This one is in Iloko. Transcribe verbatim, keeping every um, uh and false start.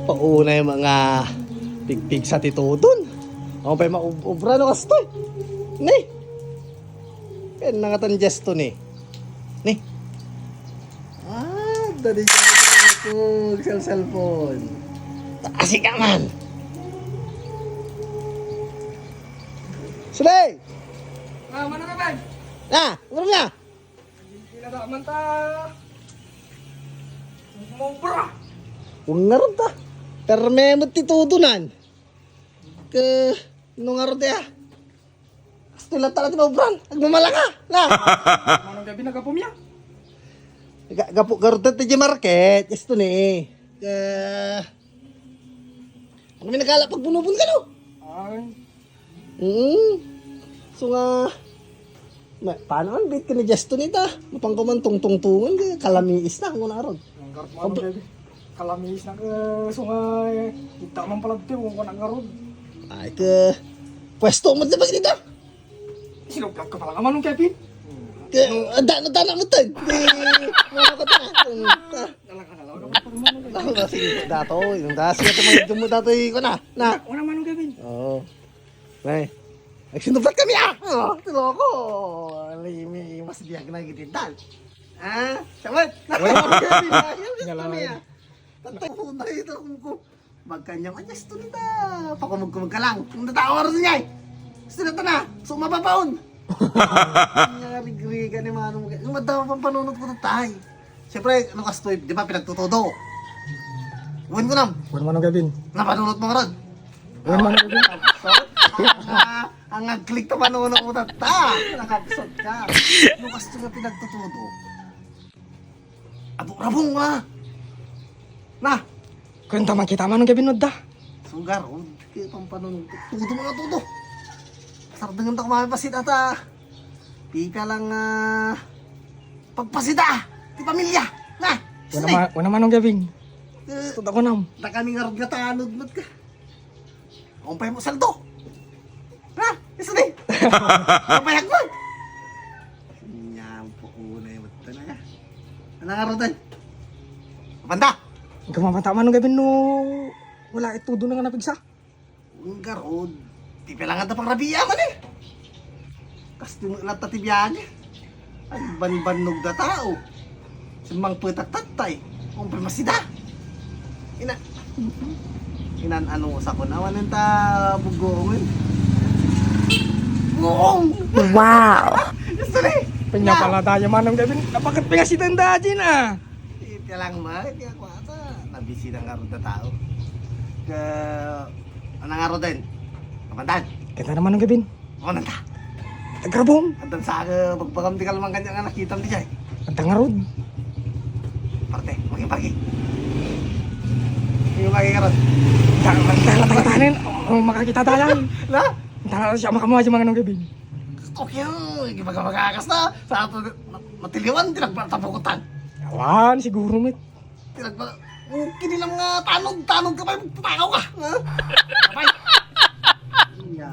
Paunay mga pigpigsa ti tudon. Ako pa'y maub-ubra no kastoy. Ni. Ken nangatan gesto ni. Ni. Ah, dali dyan ako. Cell cellphone. Taasi ka man. Sulay! Ah, mana ka, Ben? Ah, ano na? Hindi na man ta. Mobra. Huwag nga ron ta. Perme mo ti tudunan. Ke, no nga ron ti, ah. Hasta lang talaga ti maubran. Agmamala ka. Na. Manong gabi nagapom ya. Ga-, gapu garda ti market. Isto ni. Ke, ano may nagala pagbunubon ka, no? Ay. Mm. So nga, ma-, paano man bit ka ni Justin ita? Mapangko man tungtungtungan ka, kalamiis na, kung naron. Ang garot mo, ano, Ob- baby? Kalamiis na, eh, so nga, eh, kita man pala dito, kung kuwan ang garot. Ay, ke, pwesto mo di ba kita? Sinublat ka pala nga, Manong Kevin? Ke, ada, ada na mo tan. Di, ano ka ta? Ang ta. Talaga, talaga. Ako na, sige, dato, yung dasi, ito mga jumbo dato, ikaw na, na. Wala, Manong Kevin. Oo. Nay, nagsinublat kami, ah! Oh, ti loko! Limi, mas biag na gitindan. Ah, sabat! Wala. Kami, ah. Yan lang. Tatay ko na ito kung ko. Magkanyang, "Ay, gusto nita." Pakumag-kumag ka lang. Ang tatawa rin niya, eh. Gusto nita na. So, mapapaon. Ang rigriga ni Manong. Yung madama pang panunot ko, tatay. Siyempre, ano, kastoy, di ba, pinagtutudo? Uwin ko nam. Uwin mo nang gabin. Napanunot mo nga ron? Uwin mo nang gabin. Absot? Ah, ang agklik ta panunot mo, tata. Nakabsot ka. Ano kastoy nga pinagtutudo? Abo, rabong, ah. Na. Kuyenta man kita, Manong gabin, no da. Sugar, oh. Kaya pang panunot. Tudo, mga tudo. Sardengan ta kumami pasit ata. Pika lang, ah, pagpasida ti pamilya. Na, wala sige. Ma-, wala Manong gabing. Eh, tuda ko nam. Da kami nga rod nga tanod mat ka. Umpay mo saldo. Ha? Isu ni. Umpay mo. Nyampo ko na yung mata na. Ano nga rodan? Panda. Ikaw mapata Manong gabing no wala itudo na nga napigsa. Ang garod, ti pela nga da pang rabia man eh. Kas ti met latta ti biag. Ay, banbannog da tao. Simmang petat tattay. Umpay masida. Ina. Inan ano sa ko naman ta bugongen. Buong. Wow. Gusto ni. Panya pala tayo manong gabin. Napakat pingasita yung dajin ah. Iti lang ma, iti ako ata. Nabisi na nga ron da tao. Ka, ano nga ron din? Kamandan. Kita naman ng gabin. Ano ta? Agrabong. Andan sa aga, bagbagam di ka lamang kanya nga nakitam di jay. Anta nga ron. Parte, maging pagi. Maging pagi ka ron. Tara, tara, tara, tanin. Oh, makakita tayo. La? Tara, siya makamuha siya mga nung gabin. Okay, oh, gibagabagakas na. Sa ato, na-, matiliwan, di nagpatapukutan. Awan, siguro, met. Di nagpa-, okay, di lang nga tanod, tanod ka pa, yung takaw ka. Ha? Kapay. Iya,